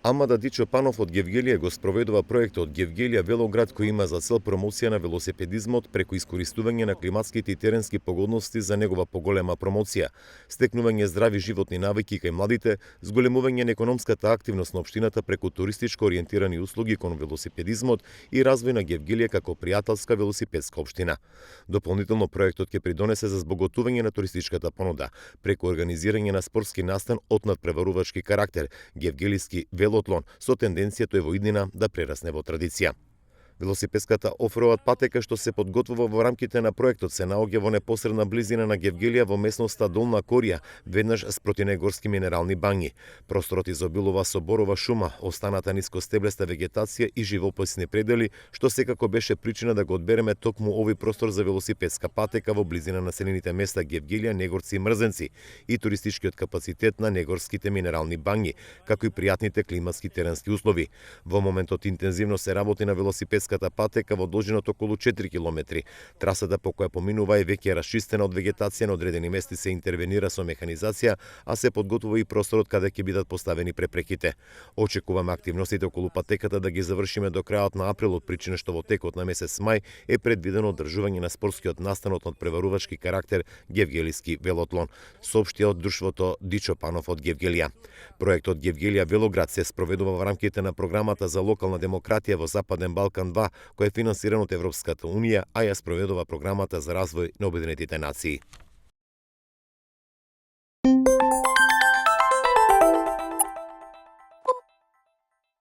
Амада Дичо Панов од Гевгелија го спроведува проектот Гевгелија Велоград, кој има за цел промоција на велосипедизмот преку искористување на климатските и теренски погодности за негова поголема промоција, стекнување здрави животни навики кај младите, зголемување на економската активност на општината преку туристичко ориентирани услуги кон велосипедизмот и развој на Гевгелија како пријателска велосипедска општина. Дополнително проектот ќе придонесе за збогатување на туристичката понуда преку организирање на спортски настан од надпреварувачки карактер, гевгелиски велотлон со тенденција тој во иднина да прерасне во традиција. Велосипедската офроад патека што се подготвува во рамките на проектот се наоѓа во непосредна близина на Гевгелија во местноста Долна Корија, веднаш спроти негорски минерални бањи. Просторот изобилува со борова шума, останата нискостеблеста вегетација и живописни предели, што секако беше причина да го одбереме токму овој простор за велосипедска патека во близина на населените места Гевгелија, Негорци и Мрзенци и туристичкиот капацитет на негорските минерални бањи, како и пријатните климатски теренски услови. Во моментот интензивно се работи на велосипедската патека во должина од околу 4 километри. Трасата по која поминува е веќе расчистена од вегетација, на одредени мести се интервенира со механизација, а се подготвува и просторот каде ќе бидат поставени препреките. Очекуваме активностите околу патеката да ги завршиме до крајот на април, од причина што во текот на месец мај е предвидено одржување на спортскиот настан од надпреварувачки карактер Гевгелиски велотлон, соопшти од друштвото Дичо Панов од Гевгелија. Проектот Гевгелија Велоград се спроведува во рамките на програмата за локална демократија во Западен Балкан 2, кој е финансиран од Европската унија, а ја спроведува програмата за развој на Обединетите нации.